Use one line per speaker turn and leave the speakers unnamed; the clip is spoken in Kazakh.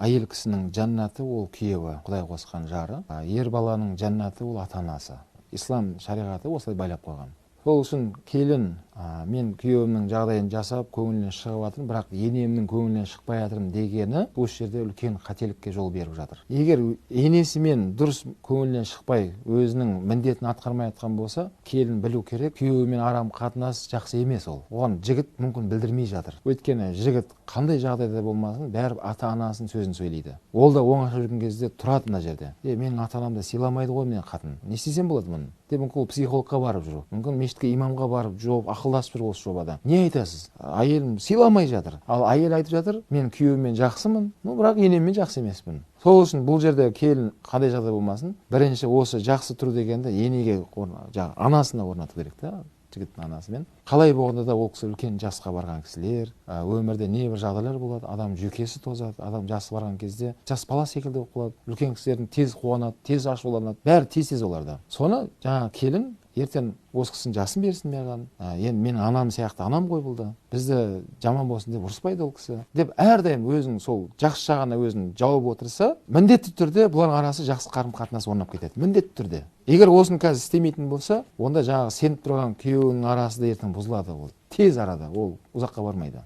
Әйел кісінің жәннаты ол күйеуі, Құдай қосқан жары. Ер баланың жәннаты ол ата анасы. Ислам шариғаты осылай байлап қойған. Сол үшін келін, мен күйеуімнің жағдайын жасап, көңілінен шығып жатырмын, бірақ енемнің көңілінен шықпай жатырмын дегені осы жерде үлкен қателікке жол беріп жатыр. Егер енесімен дұрыс көңілінен шықпай, өзінің міндетін атқармай жатқан болса, келін білу керек, күйеуімен арам қатынас жақсы емес ол. Оған жігіт мүмкін білдірмей жатыр. Өйткені жігіт қандай жағдайда болмасын, бәрі ата-анасының сөзін сөйлейді. Ол да оңаша жүрген кезде тұрады мына жерде. Менің ата-анам да сыйламайды ғой мені қатын. Не істесем болады мұны? Деп мүмкін ол психологқа барып жүр. Мүмкін мешітке имамға барып жауап ақылдасып жүр осы жобада. Не айтасыз? Әйелім сыйламай жатыр. Ал әйел айтып жатыр, мен күйеуіммен жақсымын, бірақ енеммен жақсы емеспін. Сол үшін бұл жерде келін қандай жағдай болмасын, бірінші осы жақсы тұр дегенді енеге жаңағы анасына орнату керек та, жігіттің анасымен. Қалай болғанда да ол кісі үлкен жасқа барған кісілер, өмірде небір жағдайлар болады, адам жүйкесі тозады, адам жасы барған кезде жас бала секілді болып қалады, үлкен кісілердің тез қуанады, тез ашуланады, бәрі тез-тез оларда. Соны жаңағы келін ертең осы кісінің жасын берсін маған, енді менің анам сияқты анам ғой бұл да, бізді жаман болсын деп ұрыспайды ол кісі деп әрдайым өзінің сол жақсы жағына өзін жауып отырса, міндетті түрде бұлардың арасы жақсы қарым-қатынас орнап кетеді, міндетті түрде. Егер осыны қазір істемейтін болса, онда жаңағы сеніп тұрған күйеуінің арасы да ертең бұзылады, ол тез арада, ол ұзаққа бармайды.